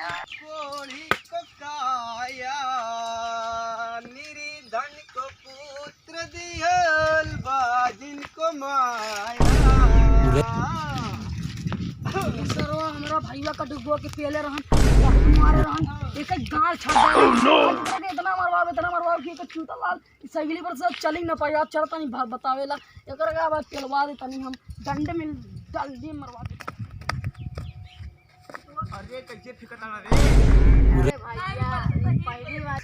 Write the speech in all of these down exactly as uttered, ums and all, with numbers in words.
कोढ़ी को काया, निर्धन को पुत्र दिहल बा जिनको माया। सरवा हमरा भैया का डुबो के पेले रहन, बहुत मारे रहन, एक एक गाल छाप दे। Oh, no! इतना मरवाओ, इतना मरवाओ कि एक चूता लाल, सगली पर से चली न पाई। आज चलता नहीं भा-, बतावेला, एकरा का बाद पेलवा दे तनी हम, डंडे में डाल दिए, मरवा दे। अरे, कैसे फेंकता ना रे? अरे भैया, पहली बार।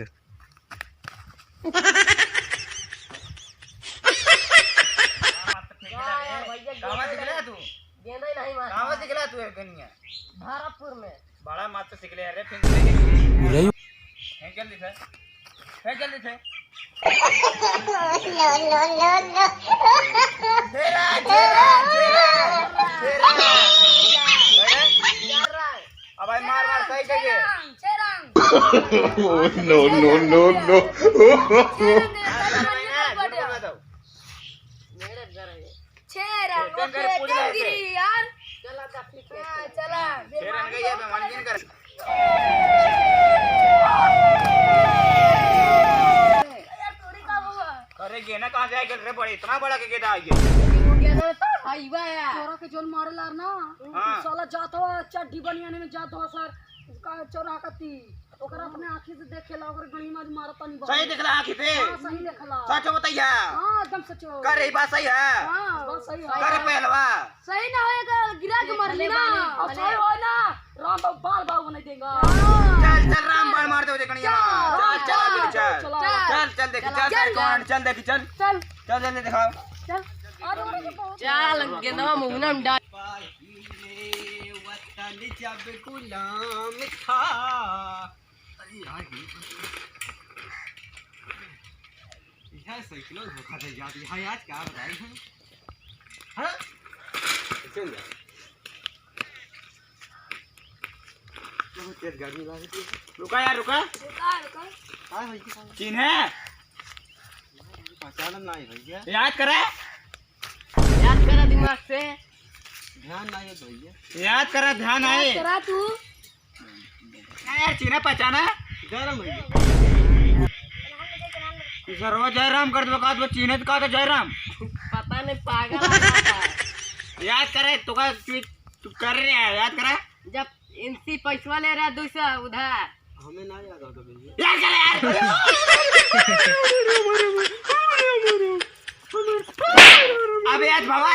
कहाँ सीख लिया तू? गेंदा ही नहीं मारा। कहाँ सीख लिया तू ये गनिया? भरतपुर में। बड़ा मस्त सीख लिया रे, फेंक दे। फेंक जल्दी से। फेंक जल्दी से। No, no, no, no। छेरा, छेरा, छेरा, छेरा। अरे? अब भाई मार, मार, सही कहिए। छेरा। No, no, no, no। छेरा। छेरा, छेरा, ओके, पूछ ले। गिरी यार। चला, जा, ठीक है। हाँ, चला। छेरा गई है, मैं मान कर। अरे, गेना कहाँ से आइगे रे बड़े? इतना बड़ा के गेना आइगे? गेना तो भाईवा है। तोरा के जोन मारे लार ना, हाँ। साला जात हो, चड्डी बनियाने में जात हो सर, का चोरा कती। ओकरा अपने आँखी से देखेला, ओकर गणी मारी मारता नहीं बा। सही देखला आँखी से? हाँ, सही देखला। सच बताइया? हाँ, एकदम सच। कर रही बात सही है? हाँ, बात सही है। कर पहलवा। सही ना होएगा, गिरा के मर ना। और सही हो ना, राम बाबू बाल बाबू नहीं देगा। चल, चल, राम बाण मार दे, देखनी है। चल, चल, चल, चल। चल, चल, देखी, चल, चल, चल, कौन, चल, देखी, चल। चल। चल, जल्दी दिखाओ। चल। चल, गेंदवा मुंगना में डाल। पहिले वतन जब गुलाम था। अरे यार, ये तो, यार, साइकिल धोखा दे जाती है यार, क्या बताएं हम? हाँ? चल यार। बहुत तेज गर्मी लाग रही है। रुका यार, रुका। रुका, रुका। हाँ भाई, हाँ। चिन्हे? पहचान नहीं भैया। याद करे? याद करा दिमाग से। ध्यान नहीं है भैया। याद करा, ध्यान याद आए। करा तू। ए, चिन्हा पहचाना? जयराम भैया। ई सरवा जयराम कर दो, का तो चिन्हे तो का तो जयराम। पता नहीं, पागल है का। याद करे, तो का तू, तू कर रहे है, याद करे? जब इनसे पैसवा ले रहा दो सौ उधार। हमें ना याद आता भैया। याद करे यार। अबे याद बाबा।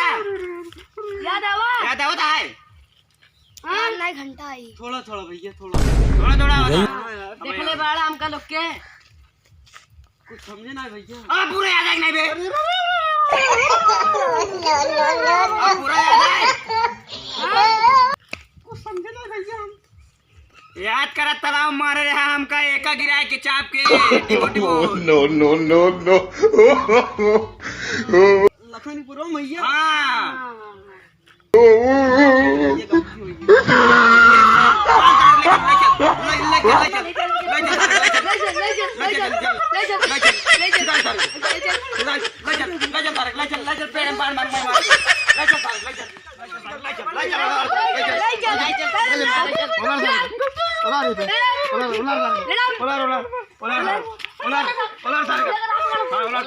याद आवा? याद आवत है? हाँ, नहीं घंटा आई। थोड़ा, थोड़ा भैया, थोड़ा। थोड़ा, थोड़ा होता है। हाँ यार। देख ले बाड़ा हमका लोग के। कुछ समझे ना भैया। अब पूरा याद आएगा नहीं बे। अब पूरा याद आए। कुछ समझे ना भैया हम। याद करा तालाब मारे रहा हमका एका गिराए के चाप के। टिबो, टिबो। No, no, no, no। लखनपुर मैया। हाँ। उलार, उलार, उलार, उलार, उलार, उलार, उलार, उलार, उलार, उलार, सारे का। हाँ, उलार।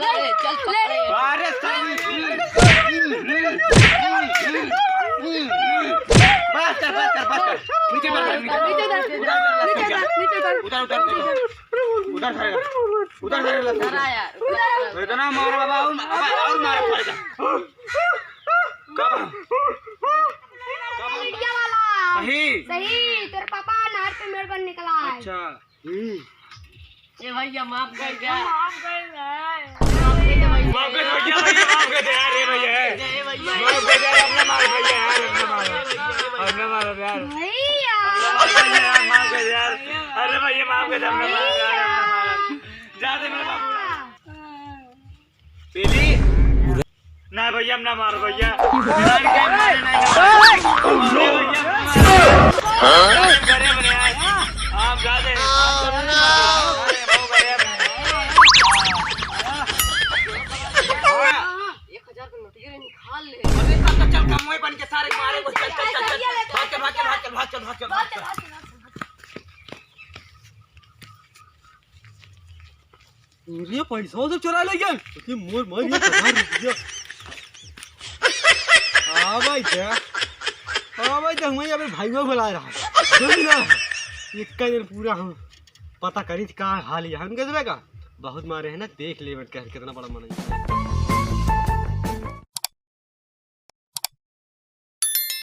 अरे, सारे। बस कर, बस कर, बस कर। नीचे उतार, नीचे उतार। उतार, उतार, उतार। उतार, उतार, उतार। उतार, सारे का। उतार, सारे का। उतार, यार। इतना मार बाबा, और, और मार पड़ेगा। कब? मीडिया वाला। सही। सही, तेरे पापा नहर पे मेड़ बन निकला है। अच्छा। हम्म। ए भैया, माफ कर दे। माफ कर दे। माफ कर दे भैया। माफ कर दे भैया, भैया, माफ कर दे यार, ए भैया। ए भैया। माफ कर दे यार, अपना मार भैया यार, अपना मार। अपना मार यार। भैया। अपना मार भैया यार, माफ कर दे यार। अरे भैया, माफ कर दे, अपना मार यार, अपना मार। जा दे मेरे बाबू। तेरी ना भैया, हम ना मारो भैया। जान के मारे नहीं, ना मारो। Oh, no! भैया, हम ना मारो। हाँ? गरीब ने यार। आप ज्यादा, आप ज्यादा नहीं मारो। अरे, वो गरीब है। एक हजार का नोटिया निकाल ले। अबे, चल, चल, चल, कमवे बन के सारे मारे को। चल, चल, चल, चल। भाग, चल, भाग, चल, भाग, चल, भाग, चल, भाग, चल, भाग, चल। ये पैसा सब चुरा ले गए। उसने मोर मार ये पचास रुपया। हाँ भाई, क्या? हाँ भाई, तो हमें अबे भाई को बुला रहा है। जो भी ना, एक का दिन पूरा हम पता करी थी का हाल है। हम कैसे का? बहुत मारे हैं ना, देख ले बट कितना बड़ा मन है।